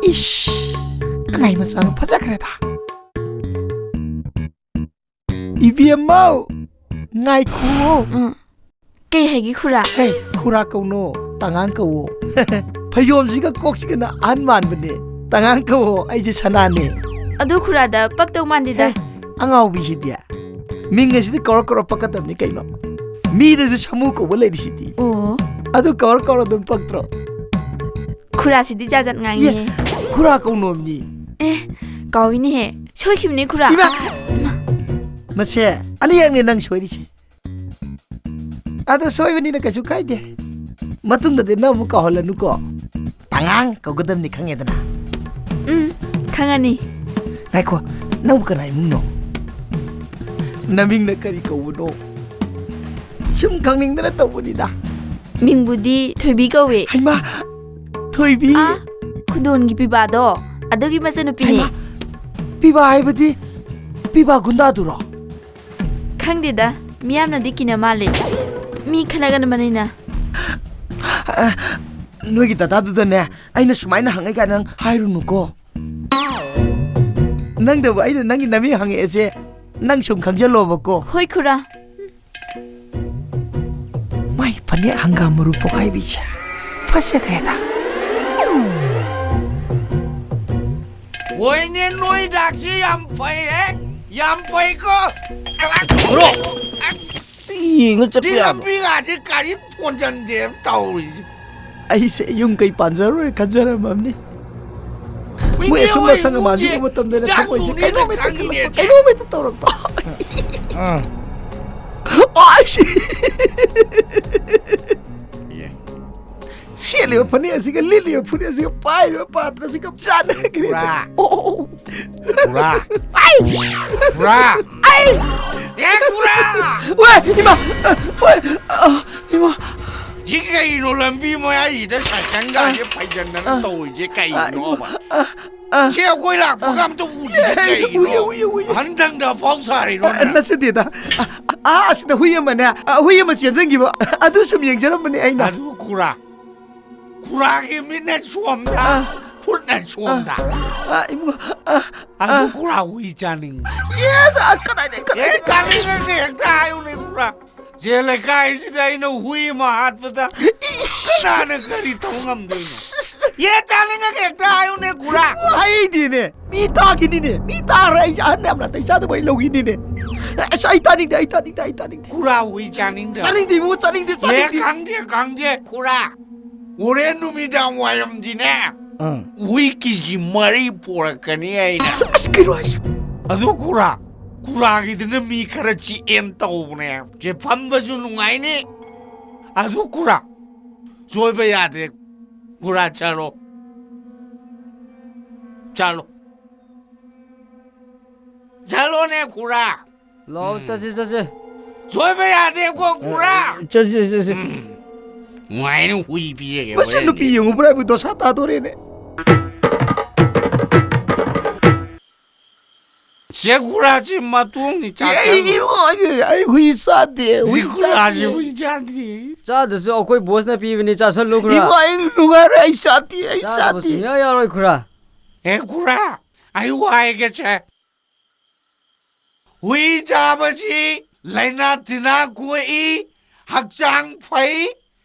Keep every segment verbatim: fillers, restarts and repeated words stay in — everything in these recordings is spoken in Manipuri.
ꯏꯁ, ꯀꯅꯥꯏ ꯃꯆꯥꯅꯣ? ꯐꯖꯈ꯭ꯔꯦꯗ꯫ ꯏꯕꯦꯝꯃꯧ, ꯉꯥꯏꯈꯨꯑꯣ꯫ ꯎꯝ꯫ ꯀꯩ ꯍꯥꯏꯒꯦ ꯈꯨꯔꯥ? ꯍꯦ, ꯈꯨꯔꯥ ꯀꯧꯅꯣ, ꯇꯉꯥꯡ ꯀꯧꯋꯣ꯫ ꯐꯩꯖꯣꯝꯁꯤꯒ ꯀꯣꯛꯁꯤꯒꯅ ꯑꯍꯟ ꯃꯥꯟꯕꯅꯦ꯫ ꯇꯉꯥꯡ ꯀꯧꯋꯣ, ꯑꯩꯁꯦ ꯁꯅꯥꯅꯦ꯫ ꯑꯗꯨ ꯈꯨꯔꯥꯗ ꯄꯛꯇꯧ ꯃꯥꯟꯗꯦꯗ꯫ ꯍꯦ, ꯑꯉꯥꯎꯕꯤꯁꯤꯗꯤ꯫ ꯃꯤꯡ ꯑꯁꯤꯗꯤ ꯀꯧꯔ ꯀꯧꯔ ꯄꯛꯀꯗꯕꯅꯤ ꯀꯩꯅꯣ꯫ ꯃꯤꯗꯁꯨ ꯁꯥꯃꯨ ꯀꯧꯕ ꯂꯩꯔꯤꯁꯤꯗꯤ꯫ ꯑꯣ꯫ ꯑꯗꯨ ꯀꯧꯔ ꯀꯧꯔ ꯑꯗꯨꯝ ꯄꯛꯇ꯭ꯔꯣ? ꯈꯨꯔꯥꯁꯤꯗꯤ ꯖꯥꯠ ꯖꯥꯠ ꯉꯥꯡꯉꯤꯍꯦ꯫ ꯈꯨꯔꯥ ꯀꯧꯅꯣꯝꯅꯤ꯫ ꯑꯦ, ꯀꯥꯎꯏꯅꯦꯍꯦ꯫ ꯁꯣꯏꯈꯤꯕꯅꯦ ꯈꯨꯔꯥ꯫ ꯏꯃꯥ! ꯃꯁꯦ, ꯑꯅꯤꯔꯛꯅꯦ ꯅꯪ ꯁꯣꯏꯔꯤꯁꯦ꯫ ꯑꯗꯣ ꯁꯣꯏꯕꯅꯤꯅ ꯀꯩꯁꯨ ꯀꯥꯏꯗꯦ꯫ ꯃꯇꯨꯡꯗꯗꯤ ꯅꯪ ꯑꯃꯨꯛ ꯀꯥꯎꯍꯜꯂꯅꯨꯀꯣ꯫ ꯑꯉꯥꯡ ꯀꯧꯒꯗꯕꯅꯤ, ꯈꯪꯉꯦꯗꯅ꯫ ꯎꯝ, ꯈꯪꯉꯅꯤ꯫ ꯉꯥꯏꯈꯣ, ꯅꯪꯕꯨ ꯀꯅꯥ ꯏꯃꯨꯡꯅꯣ? ꯅꯃꯤꯡꯅ ꯀꯔꯤ ꯀꯧꯕꯅꯣ? ꯁꯨꯝ ꯈꯪꯅꯤꯡꯗꯅ ꯇꯧꯕꯅꯤꯗ꯫ ꯃꯤꯡꯕꯨꯗꯤ ꯊꯣꯏꯕꯤ ꯀꯧꯋꯦ꯫ ꯍꯩꯃꯥ, ꯊꯣꯏꯕꯤ? ꯑꯥ, ꯈꯨꯗꯣꯟꯒꯤ ꯄꯤꯕꯥꯗꯣ, ꯑꯗꯨꯒꯤ ꯃꯆꯥꯅꯨꯄꯤꯅꯦ꯫ ꯍꯩꯃꯥ, ꯄꯤꯕꯥ ꯍꯥꯏꯕꯗꯤ ꯄꯤꯕꯥ ꯒꯨꯟꯗꯥꯗꯨꯔꯣ? ꯈꯪꯗꯦꯗ, ꯃꯤꯌꯥꯝꯅꯗꯤ ꯀꯤꯅ ꯃꯥꯜꯂꯦ꯫ ꯃꯤ ꯈꯠꯅꯒꯟꯕꯅꯤꯅ꯫ ꯑ, ꯅꯣꯏꯒꯤ ꯗꯗꯥꯗꯨꯗꯅꯦ, ꯑꯩꯅ ꯁꯨꯃꯥꯏꯅ ꯍꯪꯉꯦ ꯀꯥꯏꯅ ꯅꯪ ꯍꯥꯏꯔꯨꯅꯨꯀꯣ꯫ ꯅꯪꯗꯕꯨ ꯑꯩꯅ ꯅꯪꯒꯤ ꯅꯃꯤꯡ ꯍꯪꯉꯛꯑꯦꯁꯦ, ꯅꯪ ꯁꯨꯝ ꯈꯪꯖꯜꯂꯣꯕꯀꯣ꯫ ꯍꯣꯏ, ꯈꯨꯔꯥ꯫ ꯃꯥꯏ ꯐꯅꯦꯛ ꯍꯪꯒꯥꯝ ꯃꯔꯨ ꯄꯣꯛꯈꯥꯏꯕꯤꯁꯦ ꯐꯖꯈ꯭ꯔꯦꯗ꯫ ꯍꯣꯏꯅꯦ, ꯅꯣꯏ ꯗꯥꯛꯁꯤ ꯌꯥꯝ ꯐꯩꯍꯦ, ꯌꯥꯝ ꯐꯩꯀꯣ꯫ ꯕ꯭ꯔꯣ, ꯑꯁ, ꯌꯦꯡꯉ ꯆꯠꯄ ꯁꯤ ꯌꯥꯕ꯭ꯔꯣ? ꯂꯝꯕꯤꯒꯥꯁꯤ ꯒꯥꯔꯤ ꯊꯣꯟꯖꯟꯗꯦ ꯇꯧꯔꯤꯁꯦ꯫ ꯑꯩꯁꯦ ꯌꯨꯝ ꯀꯩ ꯄꯥꯟꯖꯔꯣꯏ ꯈꯟꯖꯔꯝꯃꯕꯅꯤ꯫ ꯃꯣꯏ ꯍꯨꯏꯅꯦ ꯑꯁꯨꯝꯕ ꯍꯣꯏ, ꯁꯪ ꯑꯃꯥꯟ ꯏꯃꯨꯡꯁꯦ ꯁꯤꯒꯨꯝꯕ ꯃꯇꯝꯗ ꯍꯤꯟꯖꯥꯡ ꯊꯃꯣꯏꯁꯦ ꯊꯣꯡꯅꯦꯅ ꯀꯩꯅꯣꯝ ꯍꯦꯛꯇ ꯈꯪꯉꯤꯅꯦ ꯈꯜꯂꯛꯄ, ꯁꯦ꯫ ꯀꯩꯅꯣꯝ ꯍꯦꯛꯇ ꯇꯧꯔꯛꯄ꯫ ꯑꯥ꯫ ꯑꯥꯏꯁ! ꯁꯦꯠꯂꯤꯕ ꯐꯅꯦꯛ ꯑꯁꯤꯒ ꯂꯤꯠꯂꯤꯕ ꯐꯨꯔꯤꯠ ꯑꯁꯤꯒ ꯄꯥꯏꯔꯤꯕ ꯄꯥꯇ꯭ꯔ ꯑꯁꯤꯒ ꯆꯥꯟꯅꯈ꯭ꯔꯦ꯫ ꯄꯨꯔꯥ꯫ ꯑꯣ꯫ ꯄꯨꯔꯥ꯫ ꯑꯩ! ꯄꯨꯔꯥ꯫ ꯑꯩ! ꯑꯦ, ꯄꯨꯔꯥ! ꯋꯦ, ꯏꯃꯥ! ꯋꯦ! ꯑ, ꯏꯃꯥ! ꯁꯤ ꯀꯩꯅꯣ ꯂꯝꯕꯤ ꯃꯌꯥꯏꯁꯤꯗ ꯁꯥꯏꯀꯜꯒꯥꯁꯦ ꯐꯩꯖꯟꯗꯅ ꯑ, ꯇꯧꯔꯤꯁꯦ ꯑ, ꯀꯩꯅꯣꯕ? ꯑ, ꯑ, ꯁꯤ ꯑꯩꯈꯣꯏ ꯂꯥꯛꯄꯒ ꯑ, ꯑꯝꯇ ꯎꯗ꯭ꯔꯤꯁꯦ ꯑꯦ, ꯀꯩꯅꯣ? ꯎꯏꯌꯦ, ꯎꯏꯌꯦ, ꯎꯏꯌꯦ꯫ ꯑꯍꯟ ꯊꯪꯗ ꯑꯐꯥꯎ ꯁꯥꯔꯤꯔꯣ ꯑ, ꯅꯪ? ꯅꯠꯆꯗꯦꯗ꯫ ꯑ, ꯑ, ꯑꯁꯤꯗ ꯍꯨꯏ ꯑꯃꯅꯦ, ꯑ, ꯍꯨꯏ ꯑꯃ ꯆꯦꯟꯖꯟꯈꯤꯕ, ꯑꯗꯨ ꯁꯨꯝ ꯌꯦꯡꯖꯔꯝꯕꯅꯦ ꯑꯩꯅ꯫ ꯑꯗꯨ ꯈꯨꯔꯥ, ꯈꯨꯔꯥꯒꯤ ꯃꯤꯠꯅ ꯁꯣꯝꯗ꯫ ꯑ, ꯈꯨꯠꯅ ꯁꯣꯝꯗ꯫ ꯑ, ꯏꯕꯨꯡꯉꯣ, ꯑ, ꯑꯗꯨ ꯑ꯫ ꯈꯨꯔꯥ ꯍꯨꯏ ꯆꯥꯅꯤꯡ꯫ ꯌꯦꯁ, ꯑ, ꯀꯗꯥꯏꯗ, ꯑꯦ, ꯀꯗꯥꯏꯗ? ꯆꯥꯅꯤꯡꯉꯗꯤ ꯍꯦꯛꯇ ꯍꯥꯏꯌꯨꯅꯦ ꯈꯨꯔꯥ꯫ ꯁꯦ ꯂꯩꯀꯥꯏꯁꯤꯗ ꯑꯩꯅ ꯍꯨꯏ ꯑꯃ ꯍꯥꯠꯄꯗ ꯏꯁ꯫ ꯀꯅꯥꯅ ꯀꯔꯤ ꯇꯧ ꯉꯝꯗꯣꯏꯅꯣ? ꯌꯦ ꯆꯥꯅꯤꯡꯉꯒ ꯍꯦꯛꯇ ꯍꯥꯏꯌꯨꯅꯦ ꯈꯨꯔꯥ꯫ ꯍꯥꯏꯗꯦꯅꯦ꯫ ꯃꯤ ꯇꯥꯈꯤꯅꯤꯅꯦ꯫ ꯃꯤ ꯇꯥꯔꯦ ꯑꯩꯁꯦ ꯑꯍꯟ ꯌꯥꯝ ꯅꯥꯇꯩ ꯆꯥꯗꯕ ꯑꯩ ꯂꯧꯈꯤꯅꯤꯅꯦ꯫ ꯑꯁ, ꯑꯩ ꯇꯥꯅꯤꯡꯗꯦ, ꯑꯩ ꯇꯥꯅꯤꯡꯗꯦ, ꯑꯩ ꯇꯥꯅꯤꯡꯗꯦ꯫ ꯈꯨꯔꯥ ꯍꯨꯏ ꯆꯥꯅꯤꯡꯗ꯭ꯔꯣ? ꯆꯥꯅꯤꯡꯗꯦ ꯏꯕꯨꯡꯉꯣ, ꯆꯥꯅꯤꯡꯗꯦ, ꯑꯦ, ꯆꯥꯅꯤꯡꯗꯦ꯫ ꯈꯪꯗꯦ, ꯈꯪꯗꯦ, ꯈꯨꯔꯥ꯫ ꯍꯣꯔꯦꯟ ꯅꯨꯃꯤꯗꯥꯡ ꯋꯥꯏꯔꯝꯗꯤꯅꯦ, ꯑꯪ꯫ ꯍꯨꯏ ꯀꯦ ꯖꯤ ꯃꯔꯤ ꯄꯣꯔꯛꯀꯅꯤ ꯑꯩꯅ꯫ ꯑꯁ, ꯑꯁ, ꯀꯩꯅꯣ ꯍꯥꯏꯁꯤꯕꯣ? ꯑꯗꯨ ꯈꯨꯔꯥ, ꯈꯨꯔꯥꯒꯤꯗꯨꯅ ꯃꯤ ꯈꯔ ꯆꯤꯛꯑꯦꯅ ꯇꯧꯕꯅꯦ꯫ ꯁꯦ ꯐꯝꯕꯁꯨ ꯅꯨꯡꯉꯥꯏꯅꯤ꯫ ꯑꯗꯨ ꯈꯨꯔꯥ, ꯁꯣꯏꯕ ꯌꯥꯗꯦ꯫ ꯈꯨꯔꯥ ꯆꯠꯂꯣ꯫ ꯆꯠꯂꯣ꯫ ꯆꯠꯂꯣꯅꯦ ꯈꯨꯔꯥ꯫ ꯂꯥꯛꯑꯣ, ꯎꯝ꯫ ꯆꯠꯁꯤ, ꯆꯠꯁꯤ꯫ ꯁꯣꯏꯕ ꯌꯥꯗꯦꯀꯣ ꯈꯨꯔꯥ꯫ ꯆꯠꯁꯤ, ꯆꯠꯁꯤ꯫ ꯎꯝ꯫ ꯅꯨꯡꯉꯥꯏꯅ ꯍꯨꯏ ꯄꯤꯖꯒꯦ ꯃꯁꯤ ꯍꯣꯔꯦꯟꯗꯤ꯫ ꯅꯨꯄꯤ ꯌꯦꯡꯉꯨ ꯄꯨꯔꯥ ꯗꯣꯁꯥ ꯇꯥꯗꯣꯔꯦꯅꯦ꯫ ꯁꯦ ꯈꯨꯔꯥꯁꯤ ꯃꯇꯣꯡꯅꯤ ꯑꯩ, ꯆꯥꯊꯔꯣ꯫ ꯑꯩ, ꯑꯩ, ꯑꯩ ꯍꯨꯏ ꯆꯥꯗꯦ, ꯁꯤ ꯍꯨꯏ ꯈꯨꯔꯥꯁꯤ ꯆꯥꯗꯦ꯫ ꯍꯨꯏ ꯆꯥꯗꯦ꯫ ꯆꯥꯗ꯭ꯔꯁꯨ ꯑꯩꯈꯣꯏ ꯕꯣꯁꯅ ꯄꯤꯕꯅꯤ, ꯆꯥꯁꯜꯂꯨ ꯈꯨꯔꯥ꯫ ꯏꯕꯣ, ꯑꯩ ꯅꯨꯡꯉꯥꯏꯔꯣꯏ, ꯑꯩ ꯆꯥꯗꯦ, ꯑꯩ ꯆꯥꯗꯕ ꯆꯥꯗꯦ꯫ ꯁꯨꯡꯌꯥ ꯌꯥꯔꯣꯏ ꯈꯨꯔꯥ꯫ ꯑꯦ ꯈꯨꯔꯥ, ꯑꯩ ꯋꯥ ꯍꯥꯏꯒꯦꯁꯦ꯫ ꯍꯨꯏ ꯆꯥꯕꯁꯤ ꯂꯥꯏꯅꯥ ꯇꯤꯟꯅꯥ ꯀꯣꯛꯏ, ꯍꯛꯆꯥꯡ ꯐꯩ,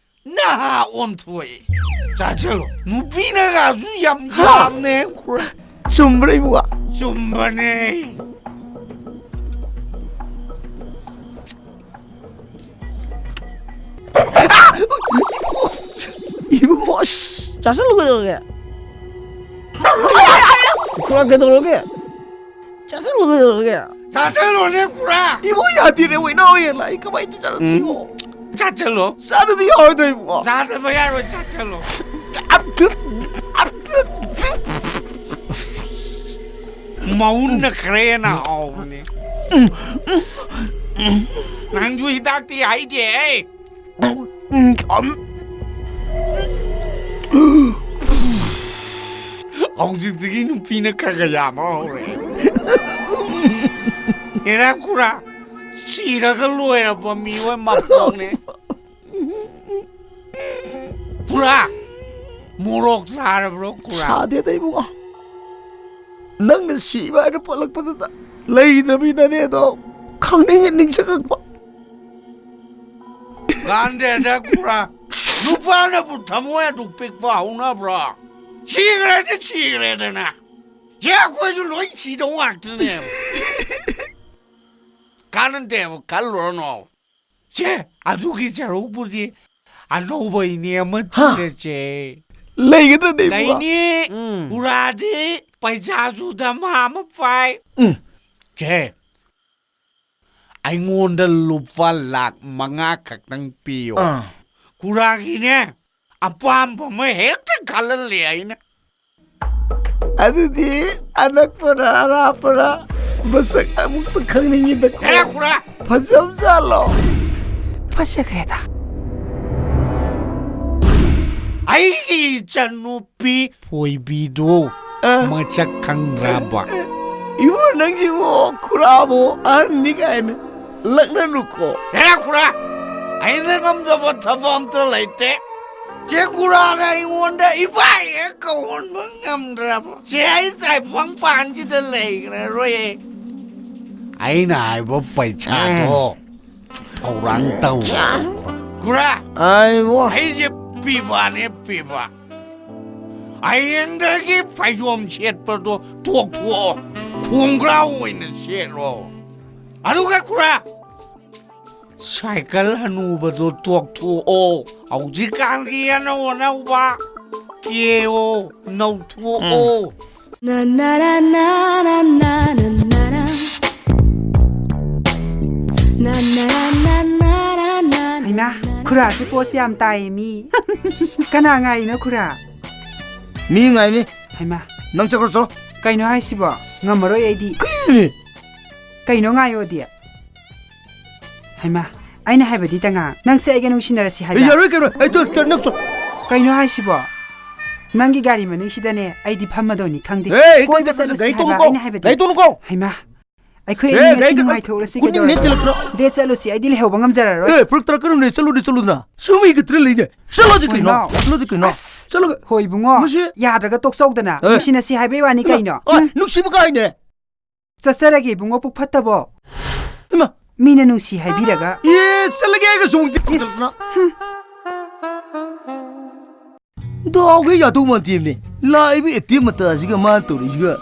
ꯅꯍꯥ ꯑꯣꯟꯊꯣꯛꯏ꯫ ꯆꯥꯁꯤꯜꯂꯣ꯫ ꯅꯨꯄꯤꯅꯒꯁꯨ ꯌꯥꯝ ꯍꯥ? ꯆꯥꯕꯅꯦ ꯈꯨꯔꯥ꯫ ꯆꯨꯝꯕ꯭ꯔꯥ ꯏꯕꯨꯡꯉꯣ? ꯆꯨꯝꯕꯅꯦ꯫ ꯏꯕꯨꯡꯉꯣ, ꯑꯁ, ꯆꯥꯁꯤꯜꯂꯨ ꯀꯩꯗꯧꯔꯒꯦ? ꯈꯨꯔꯥ ꯀꯩꯗꯧꯔꯒꯦ? ꯆꯥꯁꯤꯜꯂꯨ ꯀꯩꯗꯧꯔꯒꯦ? ꯆꯥꯁꯤꯜꯂꯨꯅꯦ ꯈꯨꯔꯥ꯫ ꯏꯕꯨꯡꯉꯣ ꯌꯥꯗꯦꯅꯦ, ꯏꯅꯥꯎ ꯌꯦꯡꯂꯥ, ꯑꯩ ꯀꯃꯥꯏꯅ ꯆꯥꯁꯤꯜꯂꯣ? ꯆꯥꯁꯤꯜꯂꯣ꯫ ꯆꯥꯗꯗꯤ ꯌꯥꯔꯣꯏꯗ꯭ꯔꯣ ꯏꯕꯨꯡꯉꯣ? ꯆꯥꯗꯕ ꯌꯥꯔꯣꯏ, ꯆꯥꯁꯤꯜꯂꯣ꯫ ꯃꯎꯟꯅ ꯈꯔ ꯍꯦꯟꯅ ꯍꯥꯎꯕꯅꯦ꯫ ꯅꯪꯁꯨ ꯍꯤꯗꯥꯛꯇꯤ ꯍꯩꯗꯦ꯫ ꯍꯧꯖꯤꯛꯇꯒꯤ ꯅꯨꯄꯤꯅ ꯈꯔ ꯈꯔ ꯌꯥꯝꯕ ꯍꯧꯔꯦ꯫ ꯍꯦꯔꯥ ꯈꯨꯔꯥ, ꯁꯤꯔꯒ ꯂꯣꯏꯔꯕ ꯃꯤꯑꯣꯏ ꯃꯄꯣꯛꯅꯦ꯫ ꯈꯨꯔꯥ, ꯃꯣꯔꯣꯛ ꯆꯥꯔꯕ꯭ꯔꯣ, ꯈꯨꯔꯥ? ꯁꯥꯗꯦꯗ, ꯏꯕꯨꯡꯉꯣ꯫ ꯅꯪꯅ ꯁꯤꯕ ꯍꯥꯏꯅ ꯄꯜꯂꯛꯄꯗꯨꯗ ꯂꯩꯗ꯭ꯔꯕꯅꯤꯅꯅꯦ ꯑꯗꯣ ꯈꯪꯅꯤꯡꯉꯦ, ꯅꯤꯡꯁꯤꯡꯉꯛꯄ꯫ ꯀꯥꯟꯗꯦꯗ, ꯈꯨꯔꯥ꯫ ꯅꯨꯄꯥꯅꯕꯨ ꯊꯃꯣꯏ ꯑꯗꯨꯛ ꯄꯤꯛꯄ ꯍꯧꯅꯕ꯭ꯔꯣ? ꯁꯤꯈ꯭ꯔꯗꯤ ꯁꯤꯈ꯭ꯔꯦꯗꯅ꯫ ꯁꯦ, ꯑꯩꯈꯣꯏꯁꯨ ꯂꯣꯏ ꯁꯤꯗꯧ ꯉꯥꯛꯇꯅꯦꯕ꯫ ꯀꯥꯟꯅꯗꯦꯕ, ꯈꯜꯂꯨꯔꯅꯣ꯫ ꯁꯦ, ꯑꯗꯨꯒꯤ ꯁꯔꯨꯛꯄꯨꯗꯤ ꯑꯅꯧꯕ ꯏꯅꯦ ꯑꯃ ꯍꯥ? ꯊꯤꯔꯁꯦ꯫ ꯂꯩꯒꯗ꯭ꯔꯅꯦ, ꯏꯕꯨꯡꯉꯣ? ꯂꯩꯅꯤ꯫ ꯎꯝ꯫ ꯈꯨꯔꯥꯗꯤ ꯄꯩꯁꯥꯁꯨ ꯗꯃꯥ ꯑꯃ ꯄꯥꯏ꯫ ꯎꯝ꯫ ꯁꯦ, ꯑꯩꯉꯣꯟꯗ ꯂꯨꯄꯥ ꯂꯥꯛ ꯃꯉꯥ ꯈꯛꯇꯪ ꯄꯤꯌꯣ꯫ ꯑꯥ꯫ ꯈꯨꯔꯥꯒꯤꯅꯦ, ꯑꯄꯥꯝꯕ ꯑꯃ ꯍꯦꯛꯇ ꯈꯜꯍꯜꯂꯦ ꯑꯩꯅ꯫ ꯑꯗꯨꯗꯤ ꯑꯅꯛꯄꯔ ꯑꯔꯥꯞꯄꯔ ꯃꯁꯛ ꯑꯃꯨꯛꯇ ꯈꯪꯅꯤꯡꯉꯤꯗꯀꯣ꯫ ꯍꯦꯔꯥ, ꯈꯨꯔꯥ! ꯐꯖꯕꯖꯥꯠꯂꯣ? ꯐꯖꯈ꯭ꯔꯦꯗ꯫ ꯑꯩꯒꯤ ꯏꯆꯟꯅꯨꯄꯤ ꯊꯣꯏꯕꯤꯗꯣ ꯑ꯫ ꯃꯁꯛ ꯈꯪꯗ꯭ꯔꯕ? ꯏꯕꯨ, ꯅꯪꯁꯤꯕꯨ ꯈꯨꯔꯥꯕꯨ ꯑꯍꯟꯅꯤ ꯀꯥꯏꯅ ꯂꯛꯅꯅꯨꯀꯣ꯫ ꯍꯦꯔꯥ, ꯈꯨꯔꯥ! ꯑꯩꯅ ꯉꯝꯗꯕ ꯊꯕꯛ ꯑꯝꯇ ꯂꯩꯇꯦ꯫ ꯆꯦ ꯈꯨꯔꯥꯅ ꯑꯩꯉꯣꯟꯗ ꯏꯄꯥ ꯍꯦꯛ ꯀꯧꯍꯟꯕ ꯉꯝꯗ꯭ꯔꯕ꯫ ꯆꯦ, ꯑꯩ ꯇꯥꯏꯕꯪ ꯄꯥꯟꯁꯤꯗ ꯂꯩꯈ꯭ꯔꯔꯣꯏ꯫ ꯑꯩꯅ ꯍꯥꯏꯕ ꯄꯩꯁꯥꯗꯣ ꯎꯝ꯫ ꯊꯧꯔꯥꯡ ꯇꯧ꯫ ꯈꯨꯔꯥ! ꯑꯩꯕꯣ꯫ ꯑꯩꯁꯦ ꯄꯤꯕꯥꯅꯦ, ꯄꯤꯕꯥ꯫ ꯍꯌꯦꯡꯗꯒꯤ ꯐꯩꯖꯣꯝ ꯁꯦꯠꯄꯗꯣ ꯇꯣꯛꯊꯣꯛꯑꯣ꯫ ꯈꯣꯡꯒ꯭ꯔꯥꯎ ꯑꯣꯏꯅ ꯁꯦꯠꯂꯣ꯫ ꯑꯗꯨꯒ ꯈꯨꯔꯥ, ꯁꯥꯏꯀꯜ ꯍꯅꯨꯕꯗꯣ ꯇꯣꯛꯊꯣꯛꯑꯣ꯫ ꯍꯧꯖꯤꯛꯀꯥꯟꯒꯤ ꯑꯅꯧ ꯑꯅꯧꯕ ꯀꯦꯌꯣ, ꯅꯧꯊꯣꯛꯑꯣ꯫ ꯎꯝ꯫ Na na na na na na na na na. Na na na na na na na. ꯍꯩꯃꯥ, ꯈꯨꯔꯥꯁꯦ ꯄꯣꯁ ꯌꯥꯝ ꯇꯥꯏꯌꯦ ꯃꯤ꯫ ꯀꯅꯥ ꯉꯥꯏꯔꯤꯅꯣ ꯈꯨꯔꯥ? ꯃꯤ ꯉꯥꯏꯅꯤ꯫ ꯍꯩꯃꯥ꯫ ꯅꯪ ꯆꯠꯈ꯭ꯔꯣ, ꯆꯠꯂꯣ꯫ ꯀꯩꯅꯣ ꯍꯥꯏꯁꯤꯕꯣ? ꯉꯝꯃꯔꯣꯏ ꯑꯩꯗꯤ꯫ ꯀꯩꯅꯣꯅꯦ? ꯀꯩꯅꯣ ꯉꯥꯏꯌꯣꯗꯤ? ꯍꯩꯃꯥ, ꯑꯩꯅ ꯍꯥꯏꯕꯗꯤ ꯇꯉꯥꯡ, ꯅꯪꯁꯦ ꯑꯩꯒ ꯅꯨꯡꯁꯤꯅꯔꯁꯤ ꯑꯦ, ꯍꯥꯏꯕ? ꯌꯥꯔꯣꯏ, ꯀꯩꯅꯣ꯫ ꯑꯩ ꯇꯣ-, ꯇꯣ-, ꯅꯪ ꯇꯣ-, ꯀꯩꯅꯣ ꯍꯥꯏꯁꯤꯕꯣ? ꯅꯪꯒꯤ ꯒꯥꯔꯤ ꯃꯅꯤꯡꯁꯤꯗꯅꯦ ꯑꯩꯗꯤ ꯐꯝꯃꯗꯣꯏꯅꯤ ꯈꯪꯗꯦ꯫ ꯑꯦ, ꯑꯩ ꯀꯣꯏꯕ ꯀꯩꯗꯧ-, ꯆꯠꯂꯨꯁꯤ ꯒꯥꯔꯤ ꯍꯥꯏꯕ ꯇꯣꯡꯉꯨꯀꯣ꯫ ꯑꯩꯅ ꯍꯥꯏꯕꯗꯤ꯫ ꯒꯥꯔꯤ ꯇꯣꯡꯉꯨꯀꯣ꯫ ꯍꯩꯃꯥ, ꯑꯩꯈꯣꯏ ꯑꯦ, ꯑꯅꯤ ꯒꯥꯔꯤ ꯉꯁꯤ ꯀꯩꯅꯣ-, ꯅꯨꯡꯉꯥꯏꯊꯣꯛꯂꯁꯤ ꯀꯨꯟ ꯃꯤꯅꯤꯠ ꯀꯩꯗꯧꯔꯒꯦ? ꯊꯤꯜꯂꯛꯇ꯭ꯔꯣ? ꯗꯦꯠ ꯆꯠꯂꯨꯁꯤ, ꯑꯩꯗꯤ ꯂꯩꯍꯧꯕ ꯉꯝꯖꯔꯔꯣꯏ꯫ ꯑꯦ, ꯐꯔꯛ ꯇꯥꯔꯛꯀꯅꯨꯅꯦ, ꯆꯠꯂꯨꯅꯦ, ꯆꯠꯂꯨꯗꯅ꯫ ꯁꯨꯝ ꯑꯩꯒ ꯇ꯭ꯔꯦꯟ ꯂꯩꯅꯦ꯫ ꯆꯠꯂꯣꯗꯤ ꯀꯩꯅꯣ? ꯀꯩꯅꯣ? ꯆꯠꯂꯣꯗꯤ ꯀꯩꯅꯣ? ꯑꯁ! ꯆꯠꯂꯒꯦ꯫ ꯍꯣꯏ ꯏꯕꯨꯡꯉꯣ, ꯃꯁꯤ ꯌꯥꯗ꯭ꯔꯒ ꯇꯣꯛꯆꯧꯗꯅ꯫ ꯑꯦ꯫ ꯅꯨꯡꯁꯤꯅꯁꯤ ꯍꯥꯏꯕꯩ ꯋꯥꯅꯤ ꯀꯩꯅꯣ? ꯑ, ꯍꯨꯝ꯫ ꯅꯨꯡꯁꯤꯕ ꯀꯥꯏꯅꯦ꯫ ꯆꯠꯆꯔꯒꯦ ꯏꯕꯨꯡꯉꯣ, ꯄꯨꯛ ꯐꯠꯇꯕꯣ꯫ ꯏꯃꯥ꯫ ꯃꯤꯅ ꯅꯨꯡꯁꯤ ꯍꯥꯏꯕꯤꯔꯒ꯫ ꯑꯦ, ꯆꯠꯂꯒꯦ ꯍꯥꯏꯔꯒ ꯆꯣꯡꯗꯦ꯫ ꯏꯁ꯫ ꯆꯠꯂꯗꯅ꯫ ꯍꯨꯝ꯫ ꯗꯥꯎꯒ ꯌꯥꯗꯧ ꯃꯥꯟꯗꯦꯝꯅꯦ꯫ ꯂꯥꯛꯏꯕ ꯑꯦ ꯇꯤ ꯑꯦꯝ ꯃꯇꯥꯁꯤꯒ ꯃꯥꯅ ꯇꯧꯔꯛꯏꯁꯤꯒ꯫